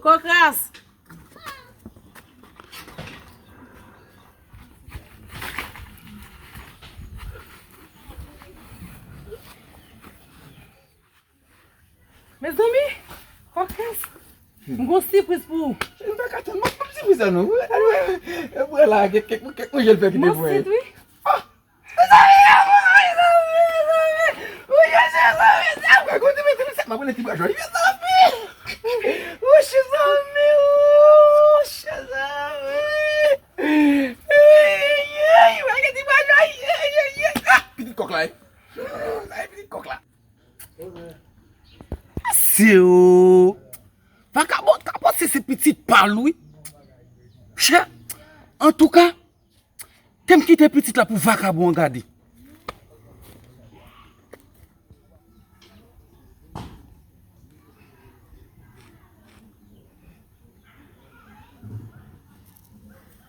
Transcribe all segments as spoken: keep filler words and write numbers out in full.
Kokras! Mezanmi, Kokras, m gon sipriz pou ou. M pa ka tann, m ap sipriz sa non. Wè la, kèk, kèk, kèk manje l fè kite pou mwen. Mansit, wi. Ah! Mezanmi, mezanmi, mezanmi. Wi, mezanmi, mezanmi. Kote mete m sa? M ap pran ti bwa jòn. Mezanmi. Wouch, mezanmi, wouch, mezanmi. Ey, ey, ey, wè gen ti bwa jòn. Ey, ey, ey. Ah, pitit kòk la, ey. Sa e pitit kòk la. Se yo. Vakabon ka panse se pitit pa l wi. Chè. Antouka, te m kite pitit la pou vakabon an gade.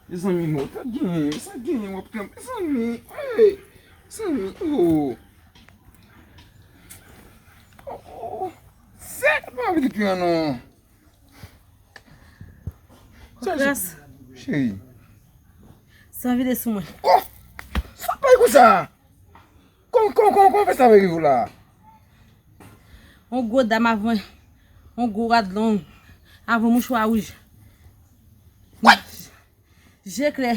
Mezanmi, non, sa genyen, sa genyen, w ap tann, mezanmi, hey, mezanmi, oh. Oh, oh, oh. Sèk, pa vin pran non. Kokras. Cheri. San vide sou mwen. Oh! Sa bay konsa? Kòman, kòman, kòman, kòman fè sa vin rive w la? On gwo dam avè on gwo rad long avè on mouchwa wouj. What? Je klè,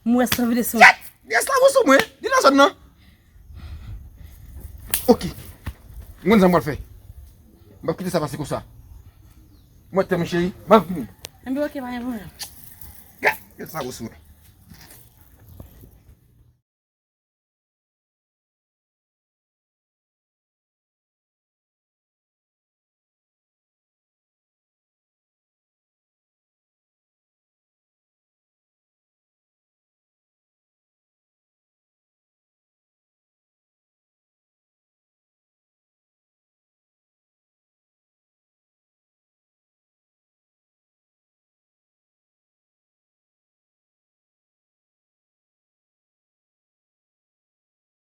m wè san vide sou mwen. Kèt! Esklav ou sou mwen? Li nan zòn nan? Ok. M konn sa m pral fè. M p ap kite sa pase konsa. Mwen tèm cheri, m ap vini. Enben ok, pa gen pwoblèm. Kèt! Esklav ou sou mwen.